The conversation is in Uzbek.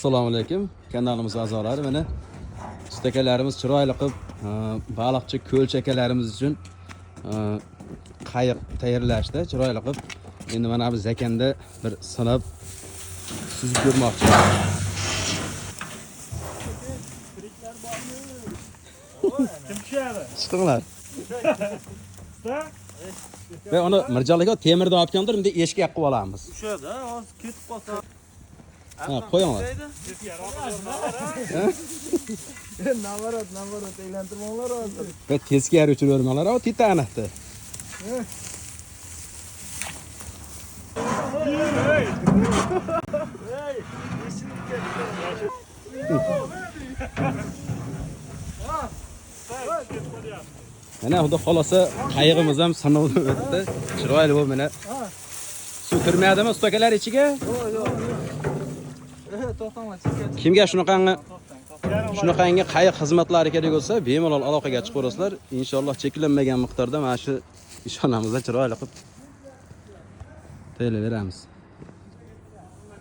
Assalomu alaykum, kanalimiz a'zolari. Mana ustakalarimiz chiroyli qilib baliqchi ko'lchi akalarimiz uchun qayiq tayyorlashdi, chiroyli qilib. Endi mana bu zakanda bir sinab suzib ko'rmoqchi. Kim tushadi? Chiqinglar. Usta? Va uni Mirjalol aka temirdan olib kelgandir, bunday eshkak qilib olamiz. Tushadi, hozir ketib qolsa. Ha, qo'yinglar. Navarot, navarot aylantirmanglar hozir. Va teskari uchiravermanglar, o Titanikni. Mana xudo xolasa qayig'imiz ham sinovdan o'tdi. Chiroyli bo'lib mana. Suv kirmadimi ustakalar ichiga? Yo'q, yo'q. To'xtanglar, chekka. Kimga shunaqangi qayiq xizmatlari kerak bo'lsa, bemalol aloqaga chiqaverasizlar. Inshaalloh cheklanmagan miqdorda mana shu ishxonamizda chiroyli qilib tayyorlab beramiz.